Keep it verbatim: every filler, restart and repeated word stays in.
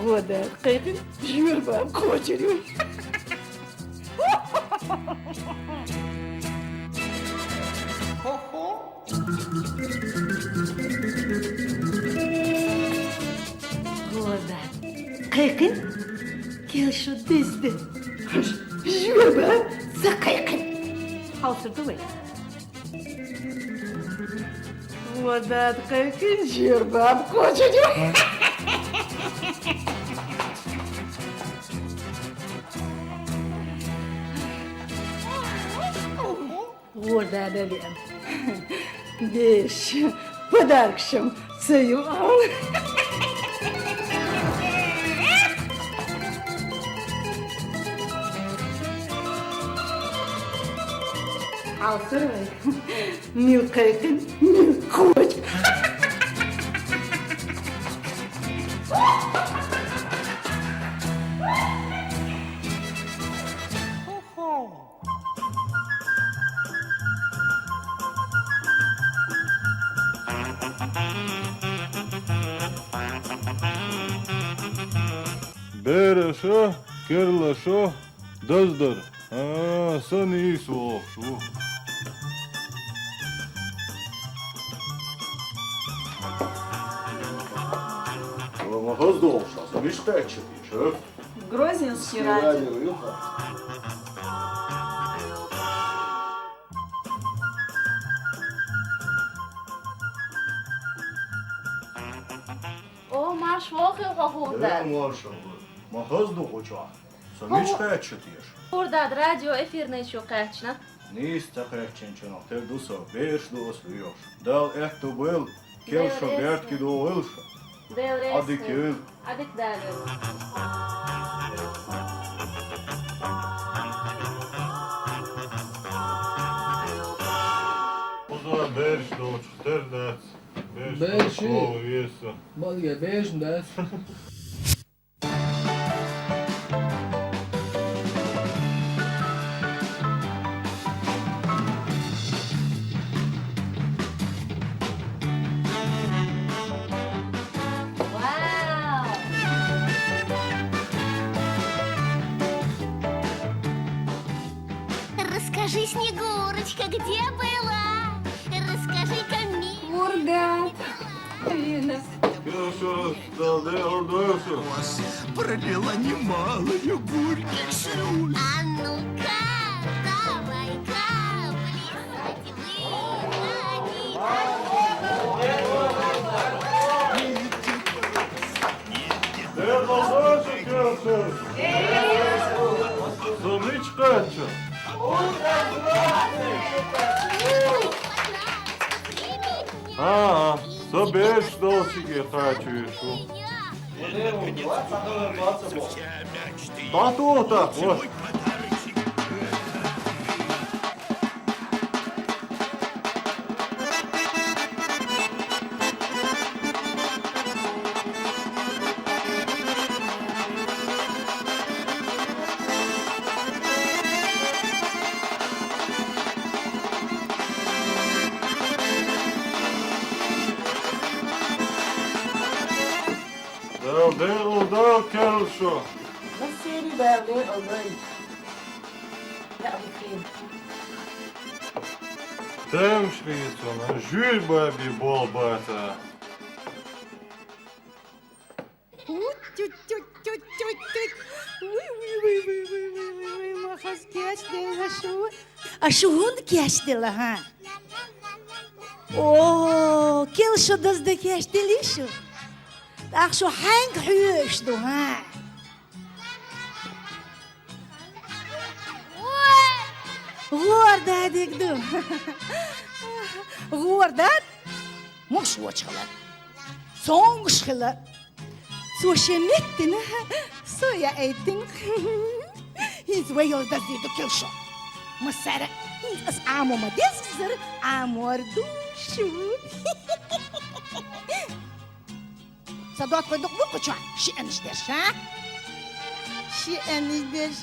Гӏо даьд кхайкхина, жоьра баба кхочур ю. Гӏо даьд кхайкхина, кел шу дезде. Жоьра баба ца кхайкхина. Хьовсур ду вай. Гӏо даьд кхайкхина, жоьра баба кхочур ю. Гӏо даьд а веана. Беш, подаркаш-м ца ю хьуна. Хьовсур вай. Мила кхайкхина, мила кхочур. Бераша, керлаша, даздар. А, со нийса волуш ву. Ма хаза долуш, аса мича кхаьчча теша? Грозненский радио. Радио ю-кх. О, марша вогӀийла хьо, хӀурдад. Э, марша вогӀийла. Ма хаза ду хӀу чохь. Со мича кхаьчча теша? ХӀурдад, радио эфирный чу кхаьчна. Нийса ца кхаьччинчунах тера ду со, бераш ду аса вехаш. Дала аьтто бойла, кел шо бертке догӀийла шо. Дела реза хуьлда. Ӏадика йойла. Ӏадика Дала йойла. Кхуза бераш долчух тера дац. Бераш. Бераш долчух веза. Балга бераш дац. Вау! Расскажи, Снегурочка, где была? Расскажи-ка, милая. ХӀурдад. Лена. Хорошо, да, да, хорошо. Пролила немало горьких слёз. А ну-ка, давай-ка плясать, выходи. Дела доза, кхелхар. Со мича кхаьчча? ХӀан-хӀа, со бераш долчуьнга кхача везаш ву. ДӀатоха тӀаккха, вот. Дала декъала дойла, кхелхар. Василий, Дала декъала дойла. Яа, Василий. Тамаш хеташ, жуьйра бабин болх бац. Уй, уй, уй, уй, уй, уй, уй, ма Хаза кечделла шу. А шу хӀунда кечделла, хӀа? О, кел шу дазда кечделла шу. ТӀаккха шу хьаьнга хьоьжуш ду, хӀа? ГӀор дадиг ду. ГӀор дад? Муш вочхала. Цонгуш хила. Цо шен меттина, со яайтина. ХӀинца вай йолу дазийду килшо. Массара, хӀинца ас Ӏамо ма деззара, Ӏамор ду шу. Ца доткхой дукха бу кху чохь шиъанаш дерш, а? Шиъанаш дерш.